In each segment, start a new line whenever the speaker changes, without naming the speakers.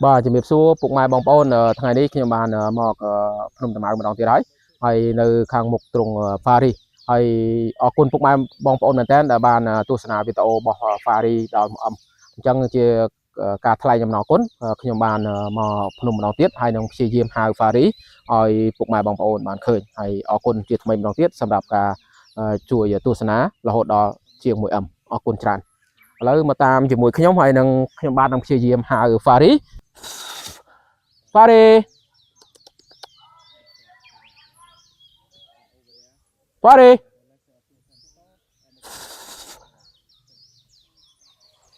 បាទជំរាបសួរពុកម៉ែបងប្អូនថ្ងៃនេះខ្ញុំបានមកភ្នំតាម៉ៅម្ដងទៀតហើយហើយនៅខាងមុខទ្រង់ហ្វារីហើយអរគុណពុកម៉ែបងប្អូនមែនទែនដែលបានទស្សនាវីដេអូរបស់ហ្វារីដល់អឹមអញ្ចឹងជាការថ្លែងអំណរគុណខ្ញុំបានមកភ្នំម្ដងទៀតហើយនឹងព្យាយាមហៅហ្វារីឲ្យពុកម៉ែបងប្អូនបានឃើញហើយអរគុណជាថ្មីម្ដងទៀតសម្រាប់ការជួយទស្សនារហូតដល់ជាង 1M អរគុណច្រើនឥឡូវមកតាមជាមួយខ្ញុំហើយនឹងខ្ញុំបាទនឹងព្យាយាមហៅហ្វារី ហ្វារីហ្វារី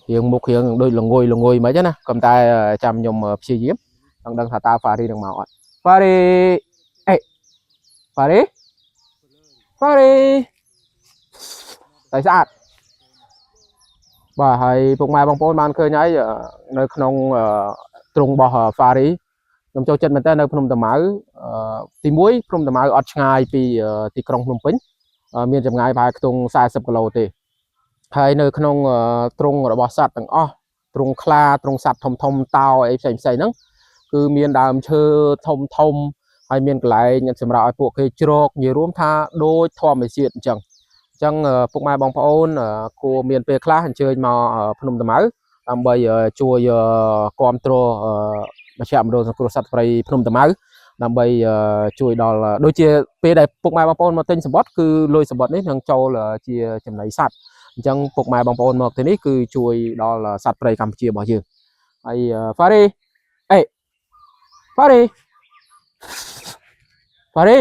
រៀងមុខរៀងដូចល្ងុយល្ងុយមិនហ្នឹងណាក៏តែចាំខ្ញុំព្យាយាមចង់ដឹងថាតើហ្វារីនឹងមកអត់ហ្វារីអេហ្វារីហ្វារីតែស្អាតបាទហើយពុកម៉ែបងប្អូនបានឃើញហើយនៅក្នុងទ្រុងរបស់ហ្វារីខ្ញុំចូលចិត្តមែនតើនៅភ្នំតាម៉ៅទី1ភ្នំតាម៉ៅអត់ឆ្ងាយពីទីក្រុងភ្នំពេញមានចម្ងាយប្រហែលខ្ទង់40គីឡូទេហើយនៅក្នុងទ្រុងរបស់សត្វទាំងអស់ទ្រុងខ្លាទ្រុងសត្វធំធំតោអីផ្សេងផ្សេងហ្នឹងគឺមានដើមឈើធំធំហើយមានកន្លែងសម្រាប់ឲ្យពួកគេជ្រកនិយាយរួមថាដូចធម្មជាតិអញ្ចឹងអញ្ចឹងពុកម៉ែបងប្អូនគួរមានពេលខ្លះអញ្ជើញមកភ្នំតាម៉ៅដើម្បីជួយគ្រប់គ្រងមជ្ឈមណ្ឌលសង្គ្រោះសត្វព្រៃភ្នំតាម៉ៅដើម្បីជួយដល់ដូចជាពេលដែលពុកម៉ែបងប្អូនមកទិញសម្បត្តិគឺលុយសម្បត្តិនេះនឹងចូលជាចំណីសត្វអញ្ចឹងពុកម៉ែបងប្អូនមកទីនេះគឺជួយដល់សត្វព្រៃកម្ពុជារបស់យើងហើយហ្វារីអេហ្វារីហ្វារី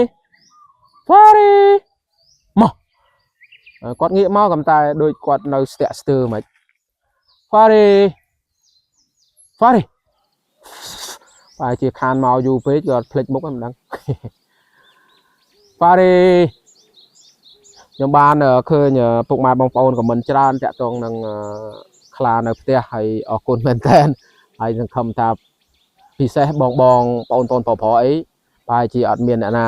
ហ្វារីមកគាត់ងាកមកកំតែដូចគាត់នៅស្ទាក់ស្ទើរមិនហ្វារីហ្វារីប្រហែលជាខានមកយូរពេកគាត់ភ្លេចមុខហ្នឹងមិនដឹង ហ្វារីខ្ញុំបានឃើញពុកម៉ែបងប្អូនខមមិនច្រើនតាក់ទងនឹងខ្លានៅផ្ទះហើយអរគុណមែនតើហើយសង្ឃឹមថាពិសេសបងបងបងប្អូនប្រុសប្រុសអីប្រហែលជាអត់មានអ្នកណា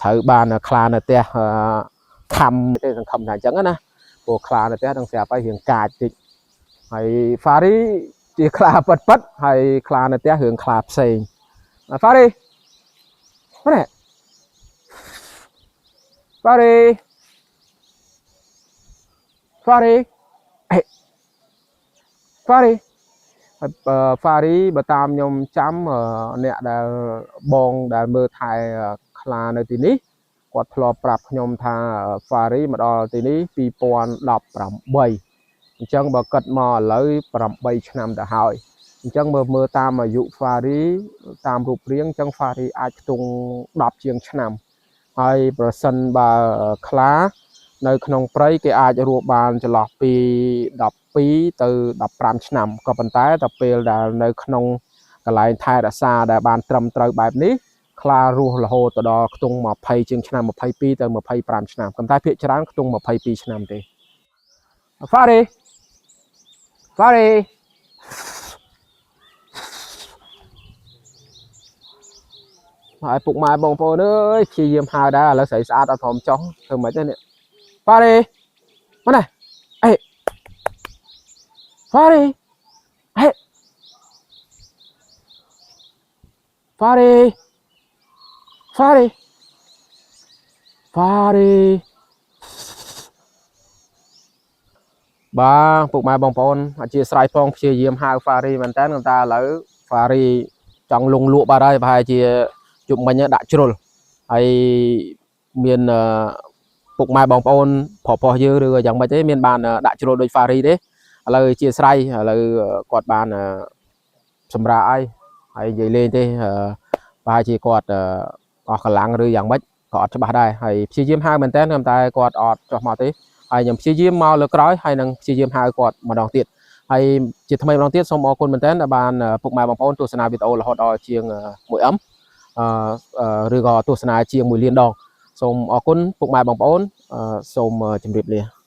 ត្រូវបានខ្លានៅផ្ទះខំទេសង្ឃឹមថាអញ្ចឹងណាព្រោះខ្លានៅផ្ទះនឹងស្រាប់ហើយរៀងកាចតិចហើយហ្វារីជាខ្លាប៉ិតប៉ិតហើយខ្លានៅផ្ទះរឿងខ្លាផ្សេងហ្វារីនេះហ្វារីហ្វារីអេហ្វារីហើយហ្វារីបើតាមខ្ញុំចាំអ្នកដែលបងដែលមើលថែខ្លានៅទីនេះគាត់ធ្លាប់ប្រាប់ខ្ញុំថាហ្វារីមកដល់ទីនេះ2018អញ្ចឹងបើគិតមកឥឡូវ8ឆ្នាំទៅហើយអញ្ចឹងមើលមើលតាមអាយុហ្វារីតាមរូបរាងអញ្ចឹងហ្វារីអាចខ្ទង់10ជាងឆ្នាំហើយប្រសិនបើខ្លានៅក្នុងព្រៃគេអាចរស់បានចន្លោះពី12ទៅ15ឆ្នាំក៏ប៉ុន្តែដល់ពេលដែលនៅក្នុងកន្លែងថែរក្សាដែលបានត្រឹមត្រូវបែបនេះខ្លារស់រហូតទៅដល់ខ្ទង់20ជាងឆ្នាំ22ទៅ25ឆ្នាំប៉ុន្តែភាគច្រើនខ្ទង់22ឆ្នាំទេហ្វារីហ្វារីហើយពុកម៉ែបងប្អូនអើយព្យាយាមហៅដែរឥឡូវស្រីស្អាតអត់ព្រមចុះធ្វើម៉េចទេនេះហ្វារីមកនេះអេហ្វារីហេហ្វារីហ្វារីហ្វារីបាទពុកម៉ែបងប្អូនអធិស្ឋានផងព្យាយាមហៅហ្វារីមែនតើតែឥឡូវហ្វារីចង់លងលក់បាត់ហើយប្រហែលជាជប់មិញដាក់ជ្រុលហើយមានពុកម៉ែបងប្អូនប្រុសប្រុសយើងឬក៏យ៉ាងម៉េចទេមានបានដាក់ជ្រុលដូចហ្វារីទេឥឡូវជាស្រ័យឥឡូវគាត់បានសម្រាប់ហើយហើយនិយាយលេងទេប្រហែលជាគាត់អស់កម្លាំងឬយ៉ាងម៉េចក៏អត់ច្បាស់ដែរហើយព្យាយាមហៅមែនតើតែគាត់អត់ចុះមកទេហើយខ្ញុំព្យាយាមមកលើក្រោយហើយនឹងព្យាយាមហៅគាត់ម្ដងទៀតហើយជាថ្មីម្ដងទៀតសូមអរគុណមែនទែនដែលបានពុកម៉ែបងប្អូនទស្សនាវីដេអូរហូតដល់ជាង 1M ឬក៏ទស្សនាជាង1លានដងសូមអរគុណពុកម៉ែបងប្អូនសូមជម្រាបលា។